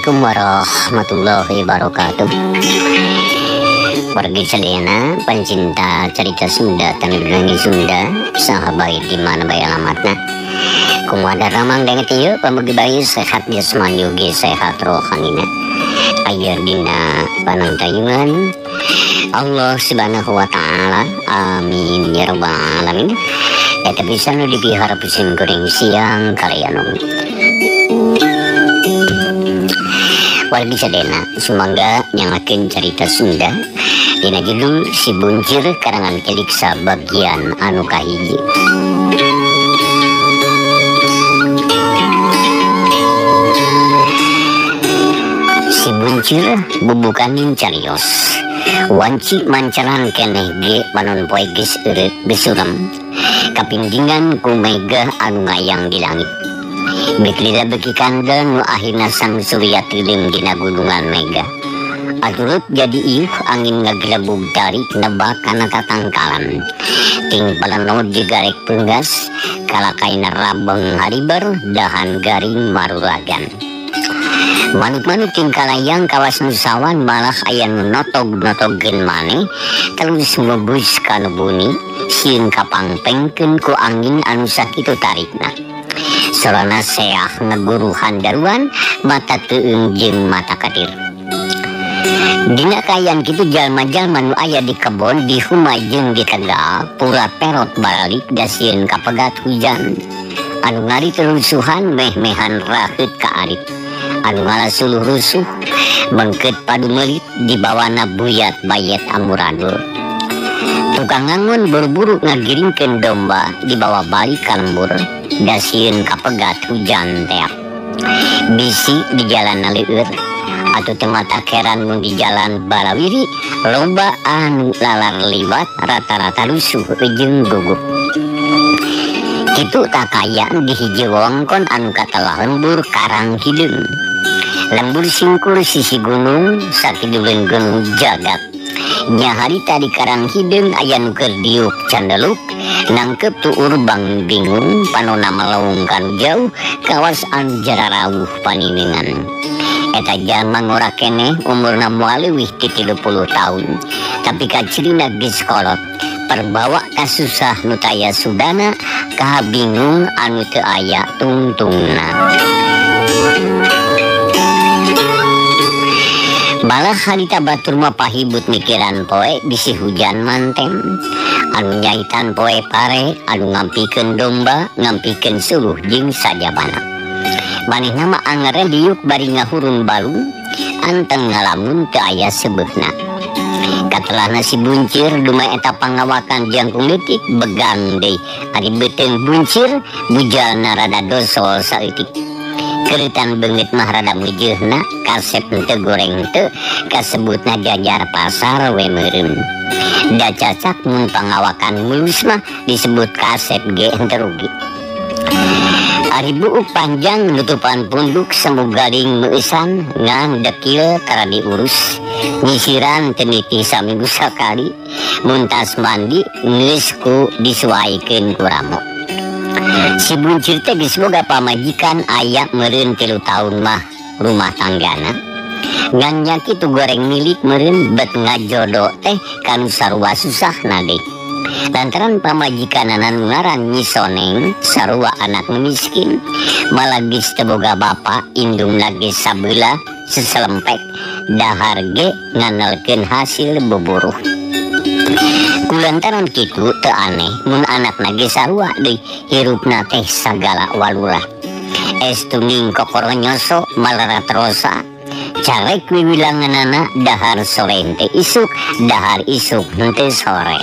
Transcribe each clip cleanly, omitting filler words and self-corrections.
Assalamualaikum warahmatullahi wabarakatuh. Wargi sadayana pencinta cerita Sunda tanah dongeng Sunda, sahabat di mana bae alamatna. Kumaha daramang danget ieu pamugi bae sehat jasmani ugi sehat rohanina. Aya dina panangtayungan Allah Subhanahu wa taala. Amin ya rabbal alamin. Eta pisan nu dipiharep sim kuring siang kalian. Wargi sadayana sumangga nyangakeun carita Sunda dina judul Si Buncir karangan Keliksa bagian anu kahiji. Si Buncir bubukanin carios wanci mancaran keneh ge panon poe geus eureut geus suram kapinggingan ku mega anu ngayang di langit. Beklila beki kandel nu akhirna sang surya tilim dina gunungan mega. Aturut jadi iuh angin ngagelebug tarik nebak kana tatangkalan. Ting palenod jigarek punggas kalakaina rabeng haribar dahan garing maruragan. Manuk-manuk ting kalayang kawas nusawan malah aya nu notog-notogkeun maneh terus ngebus kana buni sieun kapangpengkeun ku angin anu sakitu tarikna. Sorana seah ngeguruhan daruan mata teueung jeung mata kadir. Dina kaayaan kitu jalma-jalma nu aya di kebon di huma jeung di tegal pura perot baralik da sieun kapegat hujan. Anu ngarit rusuhan meh-mehan raheut ka arit. Anu ngala suluh rusuh mengket padu meulit dibawana buyat bayet amuradul. Tukang ngangon buru-buru ngagiringkeun domba dibawa balik ka lembur da sieun kapegat hujan teak. Bisi di jalan leueur atuh teu matakeran mun di jalan barawiri loba anu lalar liwat rata-rata rusuh jeung gugup. Kitu takayaan di hiji wewengkon anu katelah lembur Karang Hideung. Lembur singkur sisi gunung sakiduleun gunung jagat. Nya harita di Karang Hideung aya nu keur diuk candeluk nangkep tuur bang bingung panona melong kanu jauh kawas anu jararawuh paniningan. Eta jalma ngora keneh umurna moal leuwih ti 30 tahun tapi kacirina geus kolot perbawa kasusah nu taya sudana kahabingung anu teu aya tungtungna. Malah harita batur mah pahibut mikiran poe bisi hujan manten. Anu nyaitan poe pare, anu ngampikeun domba, ngampikeun suluh jeung sajabana. Manehna mah angere diuk bari ngahurun balung, anteng ngalamun teu aya seubeuhna. Katelahna si Buncir dumeh eta pangawakan jangkung leutik begang deui. Ari beuteung Buncir bujalna rada dosol saeutik. Keritan beungeut mah rada meujeunna, kasep teu goreng teu, kasebutna jajar pasar we meureun. Da cacak mun pangawakan mulus mah disebut kasep ge henteu rugi. Ari buuk panjang nutupan punduk semu garing meueusan ngan dekil tara diurus. Nyisiran teu nitih saminggu sakali, mun tas mandi geus ku disuaikeun ku ramo. Si Buncir teh geus boga pamajikan aya meureun 3 tahun mah rumah tanggana. Ngan nya kitu goreng milik meureun bet ngajodo teh kanu sarua susahna deui. Lantaran pamajikanana nu ngaran Nyi Soneng sarua anak miskin, malah geus teu boga bapa, indungna geus sabelah seselempek, dahar ge nganelkeun hasil buburuh. Kulantaran kitu teu aneh mun anakna ge sarua deui hirupna teh sagala walurah. Estu kokoro nyoso malarat rosa carek wiwilanganana dahar sore henteu isuk, dahar isuk henteu sore.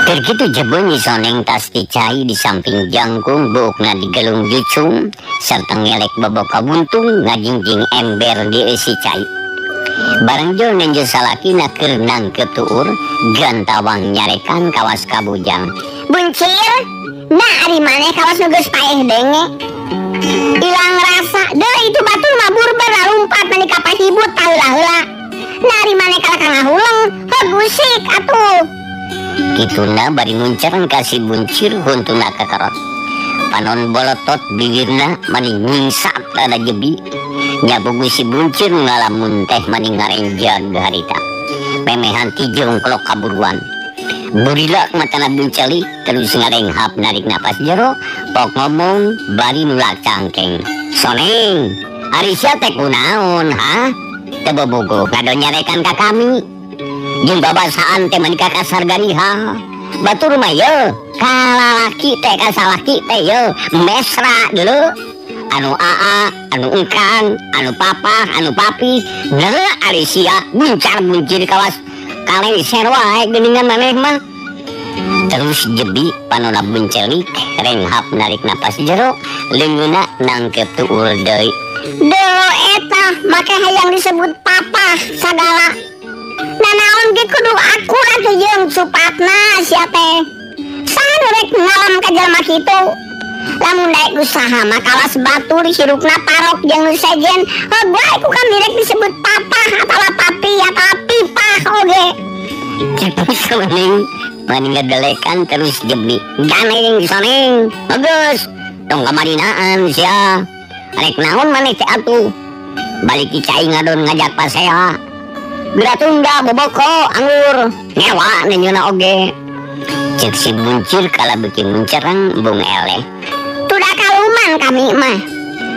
Keur kitu jebeu Nyi Soneng tas dicai di samping jangkung buukna digelung jucung sarta ngelek boboka buntung ngajingjing ember dieusi cai. Bareng jol nenjo salakina keur nangkep tuur gantawang nyarekan kawas kabujang. Buncir, nah ari maneh kawas nu geus paeh denge. Ilang rasa, deui itu batur mah burber lalumpat mani ka pahibut taheula-heula. Nah ari maneh kalakah ngahuleng, heug usik atuh. Kituna bari ngunceran ka si buncir huntuna kakarot. Panon bolotot bibirna mani nyingsak rada jebi. Nyabugu si buncir ngalamun teh mani ngarenjag harita. Memehan tijongklok kaburuan. Burilak matana bunceli terus ngarenghap narik napas jero pok ngomong bari nulak cangkeng. Soneng, ari sia teh kunaon ha? Teu bobogoh ngado nyarekan ka kami. Jeung babasaan teh mani kakasar gariha. Batur mah ye, kalalaki teh kasalaki teh ye, mesra dulu. Anu aa, anu engkang, anu papa, anu papi. Nah, ari sia buncar-buncir kawas kalengser wae geuningan maneh mah. Terus jebi panona buncelik renghap narik napas jero, leungeunna nangkep tuur deui. Delo eta make hayang disebut papa sagala. Nanaon ge kudu akur atuh jeung supatna sia teh. Saha nu rek ngalam ka jelema kitu? Lamun daek usaha mah kawas batur hirupna parok jeung nu sejen, heuh wae ku kami rek disebut papa atawa papi atawa pipah oge. Cek soneng mani ngedelekan terus jebi. Ganeng soneng, bagus. Tong kamarinaan sia. Rek naon maneh teh atuh? Balik ki cai ngadon ngajak pasea. Geura tunda boboko anggur ngewa neunyeuna oge. Cek si buncir kala beuki muncerang bung eleh. Tuda kaluman kami mah.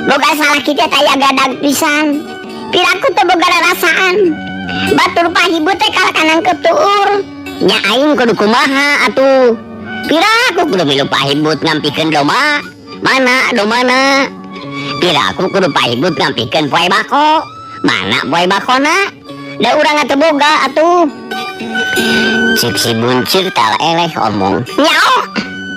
Boga salah kita taya gadag pisan. Piraku teu boga rarasaan. Batur pahibu teh kalah kanangkep tuur. Nya aing kudu kumaha atuh? Piraku kudu milu pahibut ngampikeun doma. Mana domana? Piraku kudu pahibut ngampikeun poe bako. Mana poe bakona? Da urang teu boga atuh. Cek si buncir tala eleh omong. Nyao,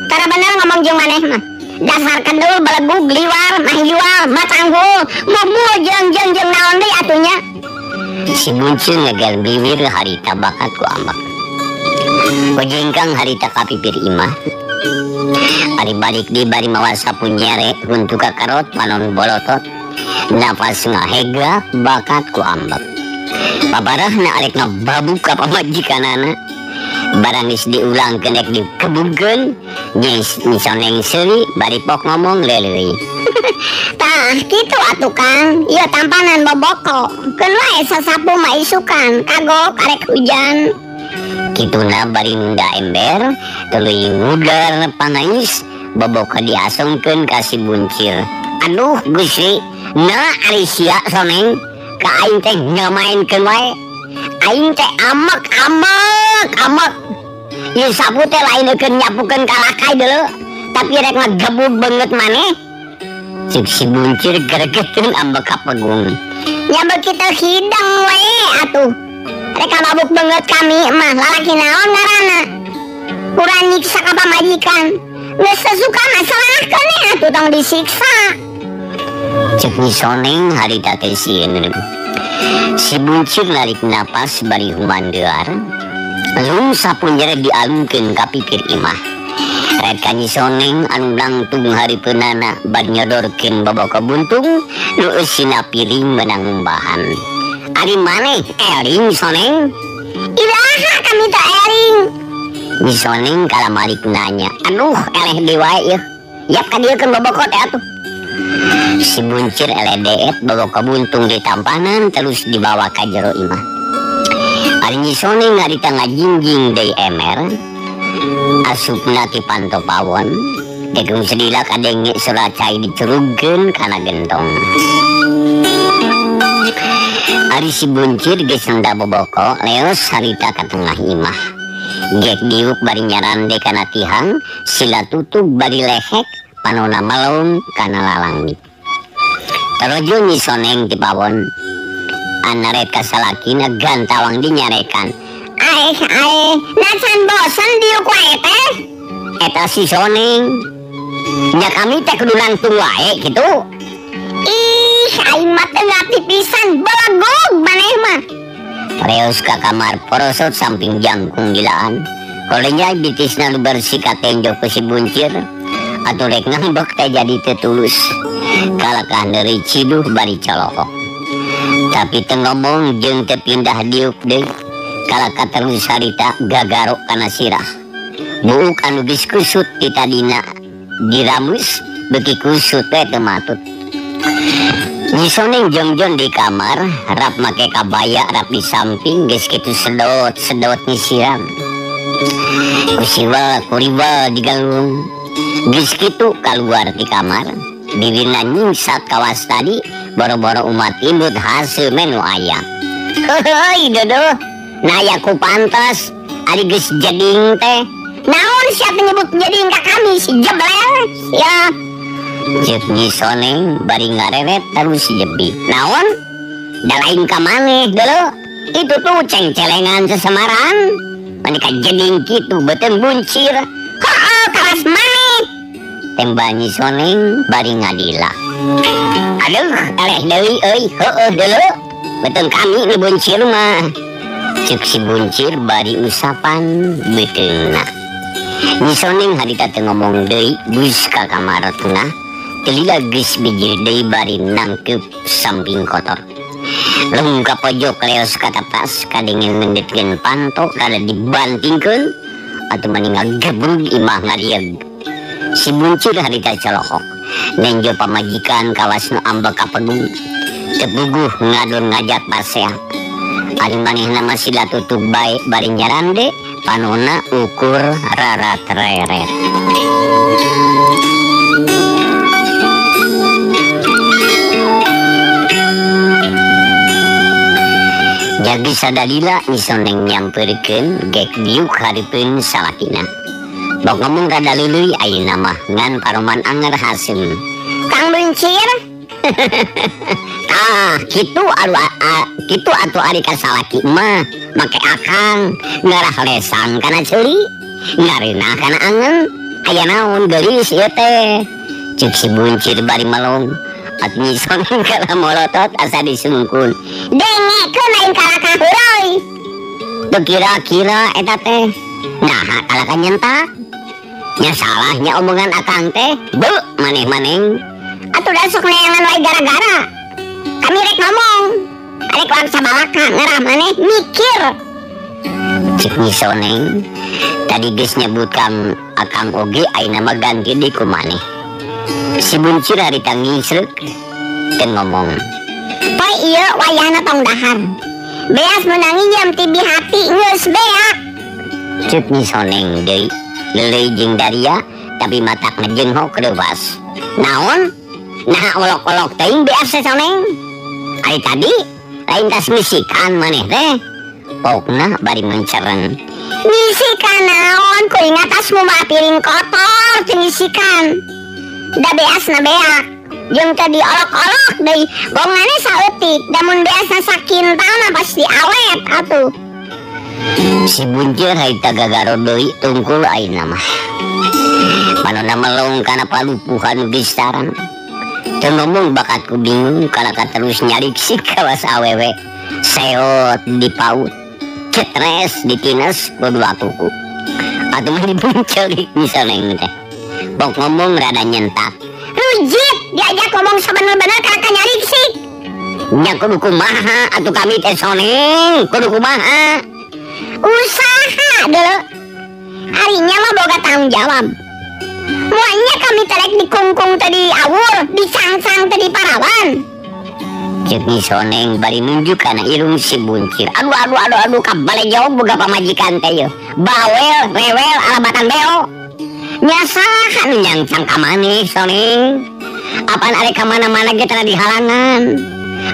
tara bener ngomong jeung maneh mah. Dasar kendul belegug liwar mahiwal matanggul mumul jeung jeung jeung naon deui atunya. Si buncir ngeger bibir harita bakat ku ambek. Kujingkang harita kapipir imah. Ari balik di bari mawa sapu nyere huntu kakarot panon bolotot. Nafas ngahega bakat ku ambek. Paparahna arek ngababuk ka pamajikanana. Barang geus diulangkeun rek dikebugkeun, nyi soneng seuri bari pok ngomong leuleui. Tah kitu atuh Kang, ieu tampanan boboko. Keun wae sasapu mah isukan, kagok arek hujan. Kituna bari nunda ember, tuluy ngudar pangais, boboko diasongkeun ka si buncir. Aduh Gusti, na ari sia soneng, ka aing teh ngamaenkeun wae. Aing teh amek amek amek. Ieu sapu teh lain keur nyapukeun ka lakai deuleu, tapi rek ngagebug beungeut maneh. Cek si buncir gregeteun ambek ka pegung. Nya beuki teu hideng we atuh. Rek mabuk beungeut kami mah lalaki naon ngaranna. Kurang nyiksa ka pamajikan. Geus sesuka mah salahkeun atuh tong disiksa. Cek Nyi Soneng harita teh sieun. Si buncir narik napas bari humandear. Lung sapu nyere dialungkeun ka pipir imah. Rek ka Nyi Soneng anu langtung hareupeunana bari nyodorkeun boboko buntung nu eusina piring meunang ngumbahan. Ari maneh eling Soneng? Iraha kami teh eling. Nyi Soneng kalamalik nanya. Aduh eleh deui wae ieu. Yap ka dieu keun boboko teh atuh. Si buncir eleh deet boboko buntung di tampanan terus dibawa ka jero imah. Ari Nyi Soneng ngarita ngajingjing deui emer. Asupna ti panto pawon. Degung sedila kadenge sora cai dicurugkeun kana gentong. Ari si buncir geus nenda boboko leos harita ka tengah imah. Gek diuk bari nyarande kana tihang, sila tutug bari lehek, panona melong kana lalangit. Tarojul Nyi Soneng ti pawon. Anaret ka salakina gantawang dinyarekan. Aeh aeh, nacan bosen diuk wae teh. Eta si Soneng. Nya kami teh kudu langtung wae kitu. Ih, aing mah teu ngarti pisan, belegug maneh mah. Reus ka kamar porosot samping jangkung gilaan. Kolenya bitisna nu bersih katenjo ku si buncir. Atuh rek ngambek teh jadi teu tulus. Kalakah neuri ciduh bari colohok. Tapi teu ngomong jeung teu pindah diuk deui. Kalaka terus harita gagarok kana sirah. Buuk anu geus kusut ti tadina diramus beuki kusut teh teu matut. Nyi Soneng jongjon di kamar, rap make kabaya rap di samping geus kitu sedot-sedot ngisiram. Kusiwal kuriwal digalung. Geus kitu kaluar di kamar, dirina nyingsat kawas tadi boro-boro umat imut hasil menu aya. Heuy dodo, naya ku pantas ari geus jeding teh. Naon siapa nyebut jeding ka kami si jeblel ya. Ceuk Nyi Soneng bari ngareret terus jebi. Naon? Da lain ka maneh deuleu. Itu tuh cengcelengan sesemaran. Mani ka jeding kitu beuteung buncir. Heuh kawas maneh. Tembak Nyi Soneng bari ngadila. Aduh, eleh deui euy, heueuh deuleu. Beuteung kami nu buncir mah. Ceuk si buncir bari usapan beuteungna. Nyi Soneng harita teu ngomong deui geus ka kamar tengah. Telila geus bijil deui bari nangkeup samping kotor. Lung ka pojok leos ka tapas kadengel ngendetkeun panto kada dibantingkeun atuh mani ngagebrug imah ngarieg. Si buncir harita colohok nenjo pamajikan kawas nu ambek ka pegung. Teu puguh ngadon ngajak pasea. Ari manehna masih latutug bae bari nyarande panona ukur raratreret. Jadi sadalila Nyi Soneng nyamperkeun gek diuk hareupeun salakina. Bok ngomong rada leuleuy ayeuna mah ngan paroman anger haseum. Kang Buncir. Tah, kitu kitu atuh ari ka salaki mah make akang ngarah lesang kana ceuli, ngareunah kana angen. Aya naon geulis ieu teh? Ceuk si buncir bari melong. At Nyi Soneng kana molotot asa disungkun. Dengekeun lain kalaka heureui. Teu kira-kira eta teh. Naha kalaka nyentak? Nya salahnya omongan akang teh. Beuh, maneh-maneng. Atuh da sok neangan wae gara-gara. Kami rek ngomong. Arek wangsa balaka ngarah maneh mikir. Ceuk Nyi Soneng tadi geus nyebut kang akang oge ayeuna mah ganti deui ku maneh. Si buncir harita ngisreuk teu ngomong. Poe ieu wayahna tong dahar. Beas meunang nginjem ti bihati geus beak. Ceuk Nyi Soneng deui leuleui jeung daria tapi matak ngejenghok reuwas. Naon? Nah olok-olok teuing beas teh Soneng. Ari tadi lain tas misikan maneh teh. Pokna bari mencereng. Ngisikan naon kuring atas muma piring kotor teu ngisikan. Da beasna beak. Jeung teu diolok-olok deui gongane saeutik da mun beasna sakintal mah pasti awet atuh. Si buncir harita gagaro deui tungkul ayeuna mah. Panona melong kana palupuhan geus tarang. Teu ngomong bakatku bingung kalaka terus nyariksik kawas awewe. Seot dipaut, cetres ditines ku dua kuku. Atuh mah dibuncelik Nyi Soneng teh. Bok ngomong rada nyentak. Rujit diajak ngomong sabener-bener kalaka nyariksik. Nya kudu kumaha atuh kami teh Soneng, kudu kumaha. Usaha dulu. Arinya mah boga tanggung jawab. Muanya kami terek dikungkung tadi awur, dicangsang tadi parawan. Ceuk Nyi Soneng bari nunjuk kana irung si buncir. Aduh aduh aduh aduh kabale jauh boga pamajikan teh yeuh. Bawel, rewel, alabatan beo. Nya saha nu nyangsang ka maneh Soneng? Apan arek ka mana-mana ge tara dihalangan.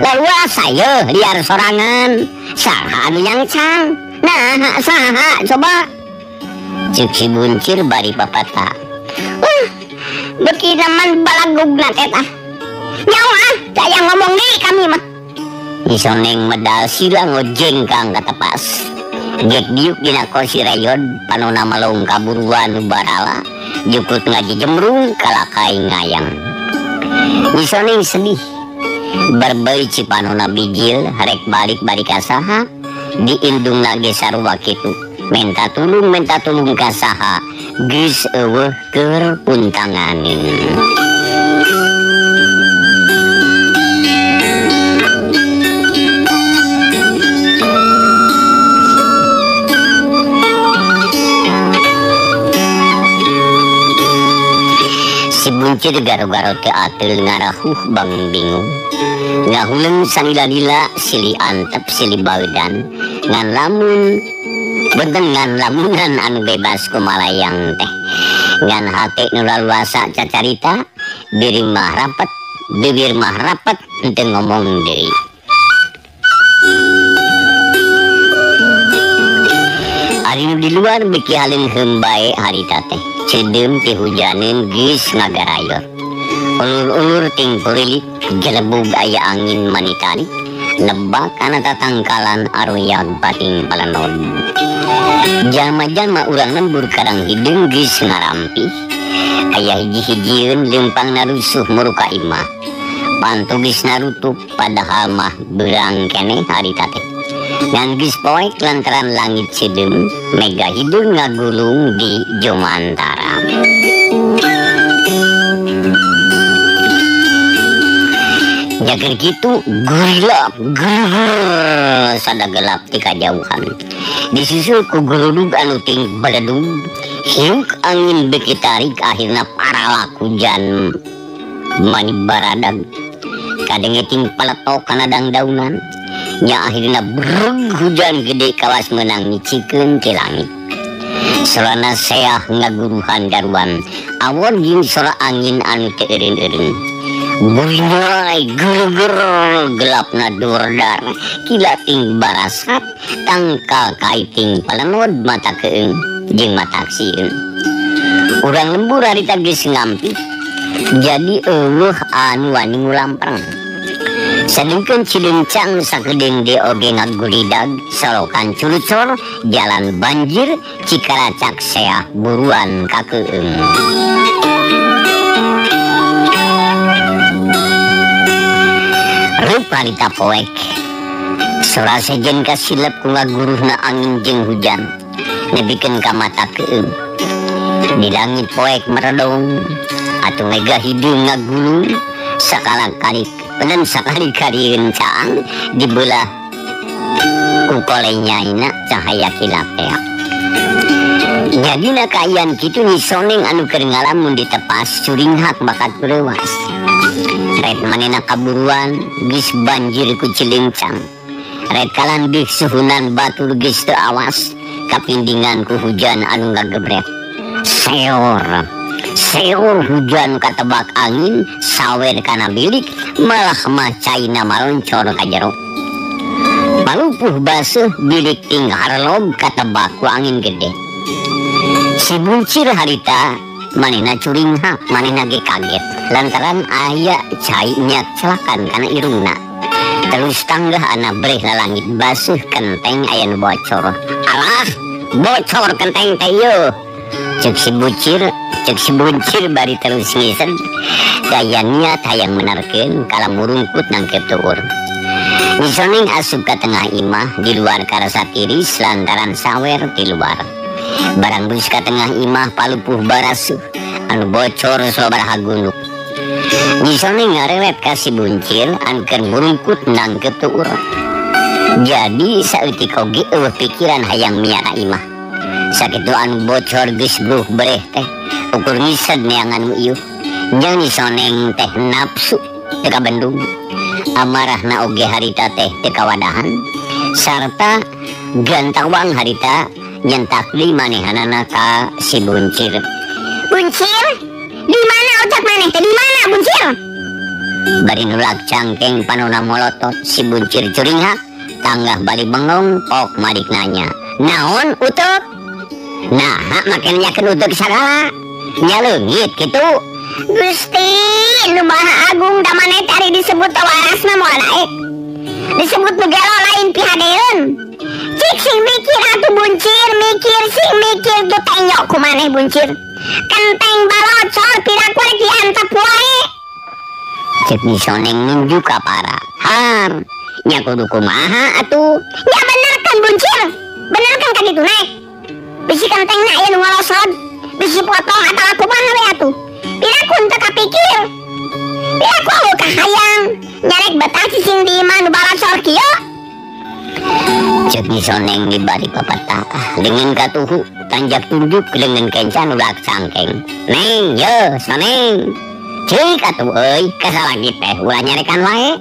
Leluasa yeuh liar sorangan. Saha anu nyangsang? Nah, saha coba? Ceuk si buncir bari papata. Beuki zaman balagugna teh tah. Nyawa ah, teu aya ngomong deui kami mah. Nyi Soneng medal sila ngojengkang ka tepas. Gek diuk dina kursi reyod panona melong kaburuan nu barala jukut ngaji jemrung kalakai ngayang. Nyi Soneng sedih. Berbei cipanona bijil rek balik bari ka saha diindungna ge sarua kitu. Minta tulung ka saha geus eueuh keur puntanganin. Si buncir garo-garo teu ateul ngarahuh bangun bingung. Ngahuleung sanila-lila silih antep silih baudan ngan lamun benten ngan lamunan anu bebas kumalayang teh. Ngan hate nu laluasa cacarita diri mah rapet bibir mah rapet henteu ngomong deui. Ari nu di luar beuki haleungheum bae harita teh. Cedeum ti hujaneun geus ngagarayor. Ulur-ulur ting purilik jelebug aya angin manitarik lebak kana tatangkalan aroyag pating palenod. Jalma-jalma urang lembur karang hideung geus ngarampi. Aya hiji-hijieun leumpang narusuh muruka imah. Pantu geus narutup padahal mah beurang keneh harita teh. Ngan geus poek lantaran langit sideum, mega hideung ngagulung di Jomantara. Nyaker kitu gurilap grrrr sada gelap ti kajauhan. Disusul ku gerudug anu ting baledug, hiuk angin beuki tarik akhirna paralak hujan mani baradag. Kadenge ting paletok kana dangdaunan. Nya akhirna breg hujan gede kawas menang nyicikeun ti langit. Sorana seah ngaguruhan daruan, awon jeung sora angin anu teu eureun-eureun. Burai ger-ger gelapna dordar, kilating barasat, tangkal kaiting palenod mata keung jeung mata sieun. Urang lembur harita geus ngampi, jadi eueuh anu wani ngulampreng. Sadengkeun Cileungcang sakedeung deui oge ngagulidag, solokan culucor, jalan banjir, Cikaracak seah buruan ka keung. Rupa harita poek. Sora sejen kasilep ku ngaguruhna angin jeung hujan, nepikeun ka mata keung. Di langit poek meredong, atuh mega hideung ngagulung, sakala kali penen sakali karieun caang dibelah ku kolenyaina cahaya kilat tea. Jadina kaayaan kitu nisoneng anu keur ngalamun ditepas curinghak bakat leuwas. Ret manena kaburuan geus banjir ku Cileungcang. Ret kalandih suhunan batur geus teu awas kapindingan ku hujan anu ngagebret. Seor seor hujan katebak angin sawer kana bilik malah mah caina maloncor ka jero. Palupuh baseuh bilik ting harlob katebak ku angin gede. Si buncir harita manehna curinghak, manehna ge kaget lantaran aya cai nyak celakan kana irungna. Terus tanggah ana breh lalangit baseuh kenteng aya nu bocor. Alah, bocor kenteng teh yeuh. Cek si buncir bari terus ngisen. Daya niat hayang menarkeun kala murungkut nangkep tuur. Nisoneng asup ka tengah imah di luar karasa tiris lantaran sawer di luar. Barang geus ka tengah imah palupuh barasuh anu bocor sabaraha gunduk. Nisoneng ngarewet ka si buncir anu keur murungkut nangkep tuur. Jadi saeutik oge eueuh pikiran hayang miara imah. Sakitu anu bocor geus bruh bereh teh ukur ngised neangan nu ieu. Jeung nisoneng teh nafsu teu kabendung. Amarahna oge harita teh teu kawadahan sarta gantawang harita nyentak deui manehanana ka si buncir. Buncir, di mana otak maneh teh? Di mana buncir? Bari nulak cangkeng panona molotot si buncir curinghak tanggah bari bengong pok marik nanya. Naon utek? Nah, makin yakin utek sagala. Nya leungit kitu. Gusti, nu Maha Agung da maneh teh ari disebut waras mah moal daek. Disebut nu gelo lain pihadeun. Cik sing mikir atuh buncir, mikir sing mikir tuh tengok ku maneh buncir. Kenteng balocor piraku rek diantep wae. Cek nisoneng nunjuk ka para. Har, nya kudu kumaha atuh? Nya bener kan buncir? Bener kan ka ditu naek? Bisi kentengna aya nu ngalosod, bisi potong atawa kumaha we atuh. Piraku teu kapikir. Piraku eueuh kahayang nyarek betah cicing di imah nu balocor kieu. Cek Nyi Soneng dibari papatah lengan katuhu tanjak tunjuk lengan kencan ulah cangkeng. Neng ye Soneng. Cik atuh euy kasalagi teh ulah nyarekan wae.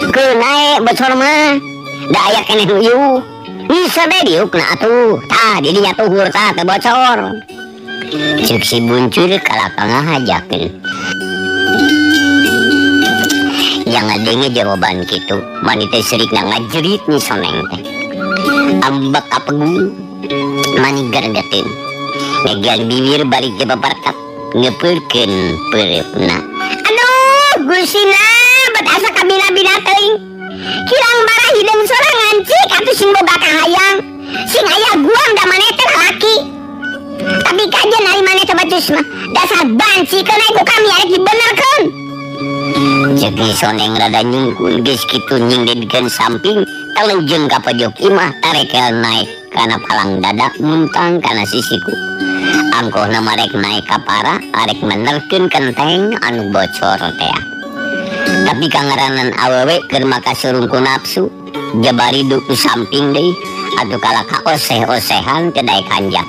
Keun nae bocor mah. Da aya keneh nu ieu. Bisa bae diukna atuh. Tah di dinya tuhur tah teu bocor. Cek si buncir kalaka ngahajakeun. Yang ngadenge jawaban kitu, mani teh serikna ngajerit Nyi Soneng teh. Ambek kapegung mani gergeteun. Ngegian bibir balik ke paparkat ngepeurkeun peureupna. Aduh, gusina bet asa kabina-bina teuing. Kirang marah hideung sorangan cik atuh sing boga kahayang. Sing aya guang da maneh teh lalaki. Tapi kajen ari maneh teh bacus mah dasar banci keun ku kami arek dibenerkeun. Cek Nyi Soneng rada nyungkun geus kitu nyingdidkeun samping talenjeung ka pojok imah tarekel naek kana palang dada muntang kana sisiku. Angkohna marek naek ka para arek menerkeun kenteng anu bocor tea. Tapi kangaranan awewe keur maka surungku nafsu jabari duku samping deui atuh kalaka oseh-osehan teu daek hanjak.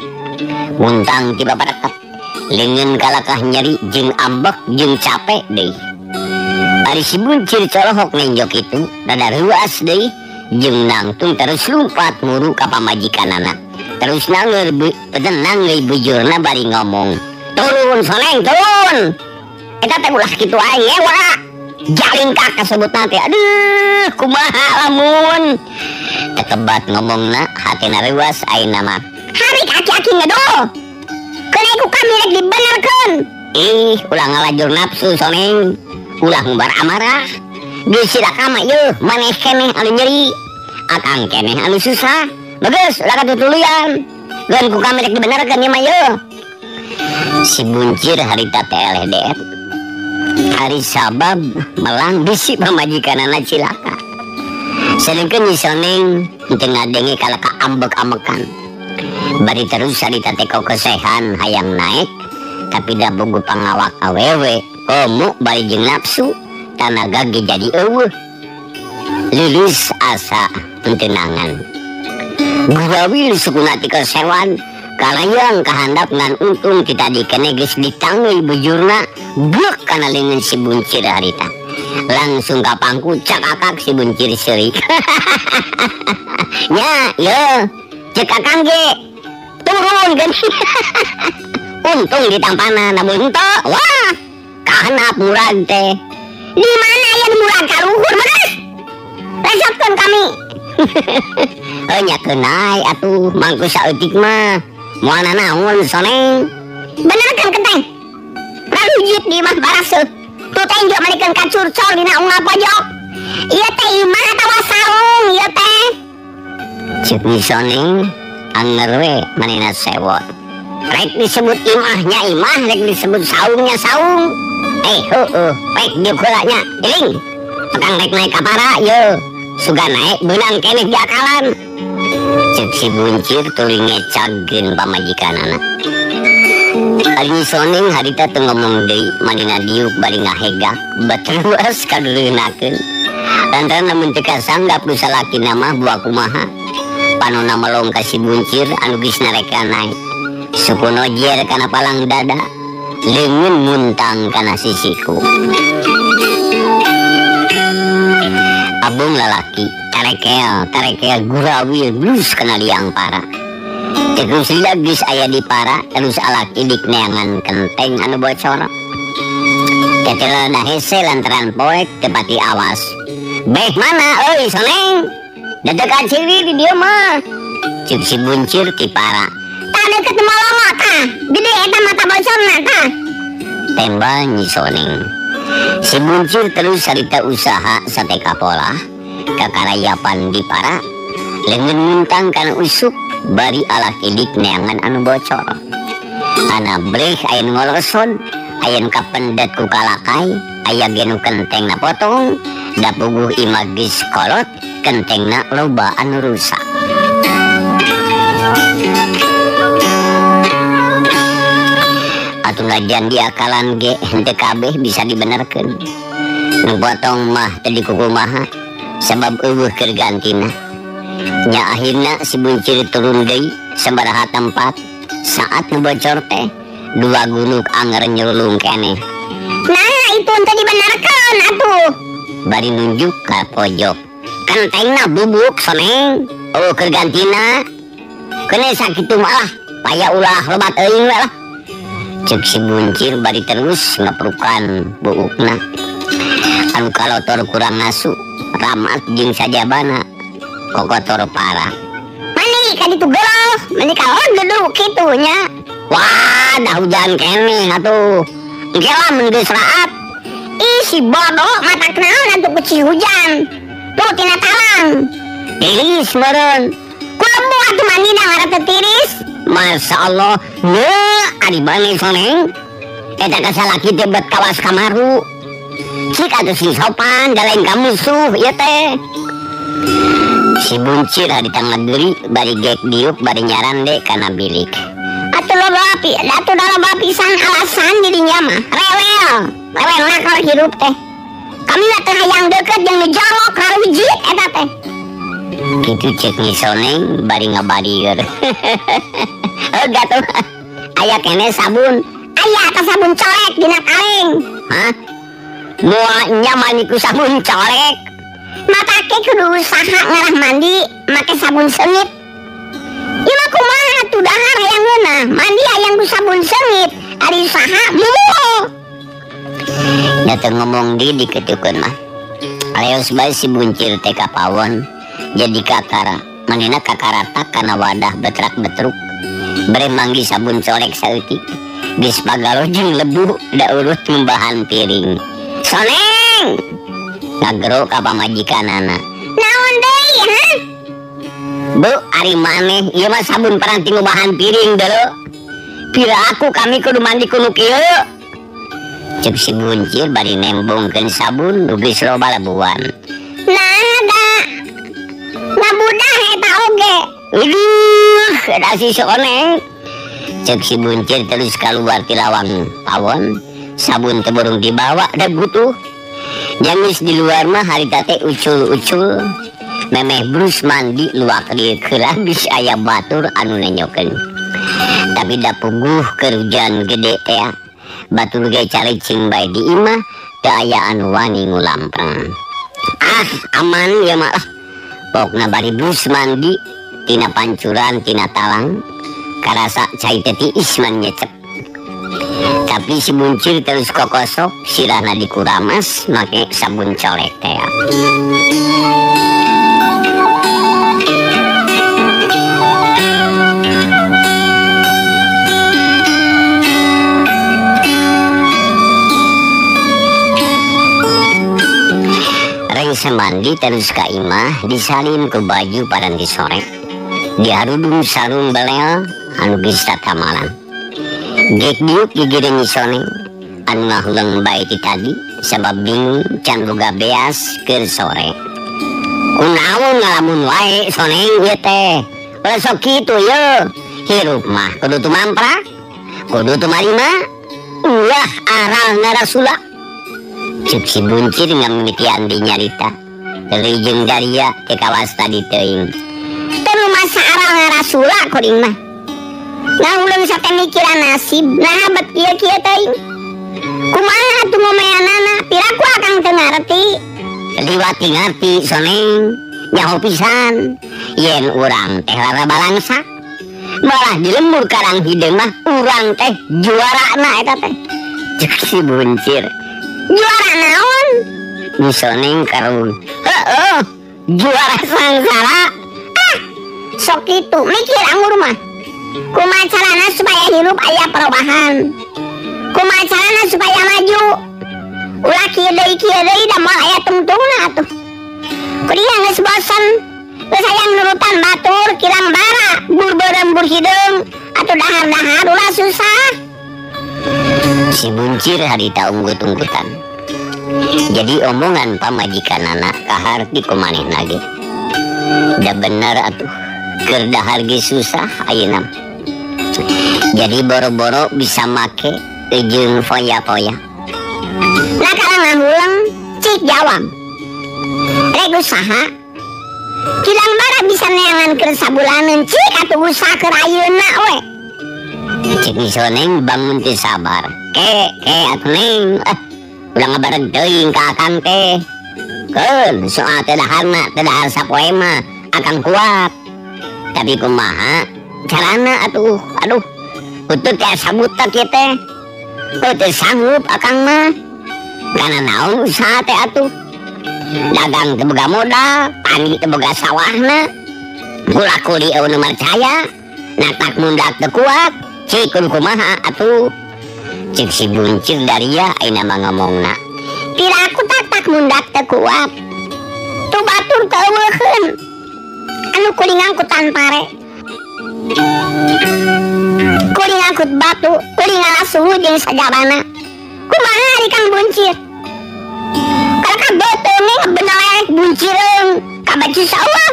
Muntang ti babarekat leungeun kalakah nyeri jeung ambek jeung capek deui. Ari si buncir colohok nenjok itu rada ruas deui jeung nangtung terus lumpat muru ka pamajikanana. Terus nangeur nangeuy bujurna bari ngomong, "Turun Soneng, turun. Eta teh ulah kitu aing ngewa." Jalingkah kasebutna teh. Aduh, kumaha lamun. Tekebat ngomongna hatena reuas ayeuna mah. Harik aki-aki ngedol. Keun ku kami rek dibenerkeun. Ih, ulah ngalajur nafsu Soneng. Ulah ngubar amarah. Geus silaka mah yeuh maneh keneh anu nyeri. Akang keneh anu susah. Bagus, ulah katutuluyan. Geun ku kami rek dibenerkeun ieu mah yeuh. Si buncir harita teh eleh deet. Hari sabab melang bisi pamajikanana cilaka. Sedengkeun Nyi Soneng teu ngadenge kalaka ambek-ambekan. Bari terus harita teh kokosehan hayang naek tapi da bogo pangawak awewe. Komo bari jeung nafsu tanaga ge jadi eueuh. Lulus asa tentenangan. Gurawil sukuna ti kesewan kalayang kahandap ngan untung ti tadi kene geus ditangeuy bujurna geuk kana leungeun si buncir harita. Langsung ka pangku cakakak si buncir seurik. Nya ye cek akang ge turun geuning. Untung ditampana namun henteu wah kahanap murag teh. Di mana aya nu murag ka luhur mah? Resepkeun kami. Heuh nya keunai atuh mangku saeutik mah. Moal nanaon Soneng. Benerkeun kenteng. Rarujit di imah baraseuh. Tuh teh injo malikeun ka curcol dina unggal pojok. Ieu teh imah atawa saung ieu teh. Cek Nyi Soneng anger we manehna sewot. Rek disebut imahnya imah, rek disebut saungnya saung. Heueuh, rek diuk heula nya. Iling. Akang rek naek ka para yeuh. Sugan naek beunang keneh diakalan. Cek si buncir tuluy ngecagkeun pamajikanana. Ari Nyi Soneng harita teu ngomong deui, manehna diuk bari ngahegak, batruas kaduleunakeun. Lantaran lamun teu kasanggap ku salakina mah buah kumaha. Panona melong ka si buncir anu geus nareka naek. Suku nojer kana palang dada, leungeun muntang kana sisiku. Abung lalaki tarekel tarekel gurawil blus kana liang para. Terus lila geus aya di para terus alak idik neangan kenteng anu bocor. Teteh rada hese lantaran poek tepati awas. Beh mana euy Soneng? Dedekan ciri di dieu mah. Cek si buncir ti para. Tah deukeut molongo tah. Gede eta mata bocorna tah. Tembal Nyi Soneng. Si buncir terus harita usaha sate kapolah kakarayapan di para. Leungeun muntang kana usuk bari alak idik neangan anu bocor. Ana bleh aya nu ngolosod, aya nu kapendet ku kalakai, aya ge nu kentengna potong, da puguh imah geus kolot, kentengna loba anu rusak. Atuh najan diakalan ge henteu kabeh bisa dibenerkeun. Nu potong mah teu dikukumaha sabab eueuh keur gantina. Nya akhirna si buncir turun deui sabaraha tempat saat nu bocor teh dua gunuk anger nyulung keneh. Nah itu teh dibenarkeun atuh. Bari nunjuk ka pojok. Kentengna bubuk soneng. Oh keur gantina. Keun sakitu malah paya ulah loba teuing we lah. Cek si buncir bari terus ngeprukan buukna. Anu kalotor kurang ngasu, ramat jeung sajabana. Kokotor parah. Mani ka ditu geloh, mani kalon geduk kitu nya. Wah, dah hujan keneh atuh. Engke lah mun geus raat. Ih si bodoh mata naon atuh ku si hujan. Tuh tina talang. Tiris meureun. Ku lembu atuh mandi da ngaran teu tiris. Masya Allah, nge ari maneh soneng. Eta kasalaki teh bet kawas kamaru. Cik atuh sing sopan da lain ka musuh ieu teh. Si buncir harita ngageri bari gek diuk bari nyarande kana bilik. Atuh loba api, atuh loba pisan alasan dirinya mah. Rewel, rewel nakal hirup teh. Kami mah teu hayang deukeut jeung nu jorok rarujit eta teh. Kitu cek Nyi Soneng bari ngabadieur. Heuh atuh. Aya keneh sabun. Aya atuh sabun colek dina kaleng. Hah? Moal nya mandi ku sabun colek. Matake kudu usaha ngarah mandi make sabun seungit. Ieu mah kumaha atuh dahar hayang ngeunah, mandi hayang ku sabun seungit, ari usaha moal. Nya teu ngomong di diketukeun mah. Aleos bae si buncir teh ka pawon jadi kakara, manehna kakaratak kana wadah betrak-betruk. Bere manggi sabun colek saeutik. Geus pagalo jeung lebu da urut ngumbahan piring. Soneng! Ngagero ka pamajikanana. Naon deui, ha? Bu, ari maneh ieu mah sabun paranti ngubahan piring deuleu. Pira aku kami kudu mandi ku nu kieu. Cek si buncir bari nembongkeun sabun nu geus loba lebuan. Nah, da ngabudah eta oge. Aduh, da si Soneng. Cek si buncir terus keluar ti lawang pawon, sabun teu burung dibawa da butuh. Jamis di luar mah harita teh ucul-ucul. Memeh brus mandi luak dieu heula geus aya batur anu nenyokeun. Tapi da puguh keur hujan gede teh. Batur ge caricing bae di imah teu aya anu wani ngulampreng. Ah, aman ya mah lah. Pokna bari brus mandi tina pancuran tina talang karasa cai teh tiis man nyecep. Tapi si buncir terus kokosok sirahna dikuramas make sabun colek teh. Rengse mandi terus ka imah disalin ku baju paranti sore. Diharudung sarung belel anu geus tatamalan. Gek diuk gigireun Nyi Soneng anu ngahuleng bae ti tadi sabab bingung can boga beas keur sore. Kunaon ngalamun wae Soneng ieu teh. Ulah sok kitu ye. Hirup mah kudu tumamprak, kudu tumarima, ulah aral ngarasula. Cek si buncir ngamimitian di nyarita. Deui jeung daria teh kawas tadi teuing. Teu masa aral ngarasula kuring mah. Ngahuleng sate mikiran nasib, nah bet kieu-kieu teuing. Kumaha atuh ngomeanana, piraku akang teu ngarti. Liwat ngarti Soneng, nyaho pisan. Yen urang teh lara balangsa. Malah di lembur karang hideung mah urang teh juarana eta teh. Cek si buncir. Juara naon? Nyi Soneng karun. Heeh, juara sangsara. Ah, sok kitu mikir anggur mah. Kumaha carana supaya hirup aya perubahan? Kumaha carana supaya maju? Ulah kieu deui da moal aya tungtungna atuh. Kuring geus bosen. Geus hayang nurutan batur kirang bara, bur beureum bur hideung, atuh dahar-dahar ulah susah. Si buncir harita unggut-unggutan. Jadi omongan pamajikanana kaharti ku manehna ge. Da bener atuh, keur dahar ge susah ayeuna. Jadi boro-boro bisa make jeung foya-foya. Nah kalau ngahuleng cik jawab. Rek usaha. Kilang bara bisa neangan keur sabulaneun cik atuh usaha keur ayeuna we. Cik Nyi Soneng bangun teu sabar. Ke atuh Neng, ulah ngabareg teuing ka akang teh. Keun soal teu daharna, teu dahar sapoe mah akang kuat. Tapi kumaha carana atuh? Aduh, utut teh sabutak ieu teh. Teu sanggup akang mah. Kana naon usaha teh atuh? Dagang teu boga modal, tani teu boga sawahna. Kula-kuli eueuh nu marcaya, natak mundak teu kuat. Cik kudu kumaha atuh? Cik si buncir daria ayeuna mah ngomongna. Piraku tak mundak teu kuat. Tu batur teu eueuheun. Anu kuring ngangkutan pare. Kuring ngangkut batu, kuring ngalasuhu jeung sajabana. Kumaha ari Kang Buncir? Kalaka beuteung ngebenelek buncireung ka baju sawah.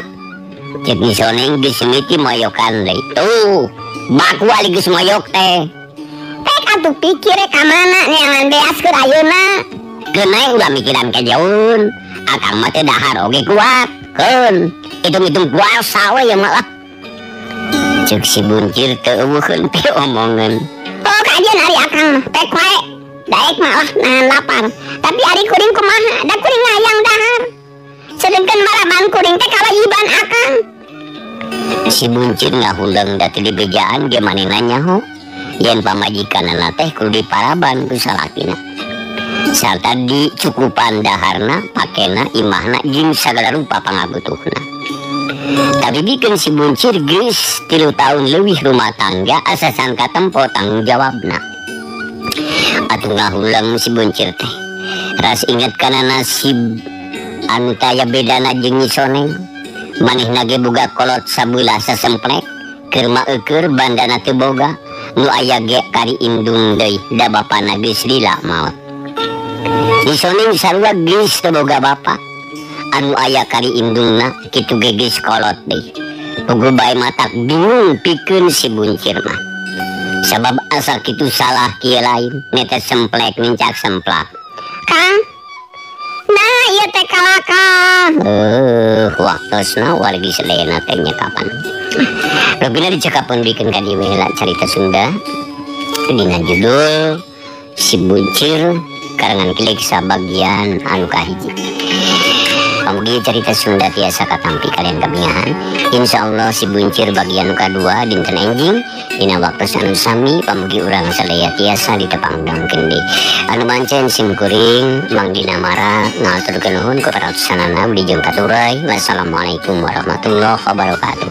Cek Nyi Soneng geus mimiti moyokan deui. Tuh, baku ali geus moyok teh. Tek atuh pikir ka mana neangan beas keur ayeuna. Keun nae ulah mikiran kajauhan. Akang mah teh dahar oge kuat. Keun, hitung-hitung puasa we ya mah lah. Cek si buncir teu eueuheun teh omongan. Oh, kajeun ari akang mah pek wae. Daek mah lah nahan lapar. Tapi ari kuring kumaha? Da kuring hayang dahar. Sedengkeun maraban kuring teh kawajiban akang. Si buncir ngahuleng da teu dibejaan ge manehna nyaho. Yen pamajikanana teh kudu diparaban ku salakina. Sarta dicukupan daharna, pakena, imahna jeung sagala rupa pangabutuhna. Tapi bikeun si buncir geus 3 tahun leuwih rumah tangga asa can katempo tanggung jawabna. Atuh ngahuleng si buncir teh. Ras inget kana nasib anu taya bedana jeung Nyi Soneng. Manehna ge boga kolot sabelah sasemplek, keur maeukeur bandana teu boga, nu aya ge kari indung deui da bapana geus lila maot. Nyi Soneng sarua geus teu boga bapa, anu aya kari indungna kitu ge geus kolot deui. Puguh bae matak bingung pikeun si buncir mah. Sabab asa kitu salah kieu lain, netes semplek nincak semplak. Kang, nah ieu teh kalakah. Waktosna wargi sadayana teh nya kapan. Rupina dicekapkeun bikeun ka dieu heula carita Sunda dina judul Si Buncir karangan Kilik sabagian anu kahiji. Pamugi carita Sunda tiasa katampi kalian kabingahan. Insyaallah Si Buncir bagian kadua dinten enjing dina waktu anu sami pamugi urang sadaya tiasa ditepangdangkeun deui. Anu mancen sim kuring Mang Dina Mara ngaturkeun nuhun ku paratosanana budi jeung katurai. Wassalamualaikum warahmatullahi wabarakatuh.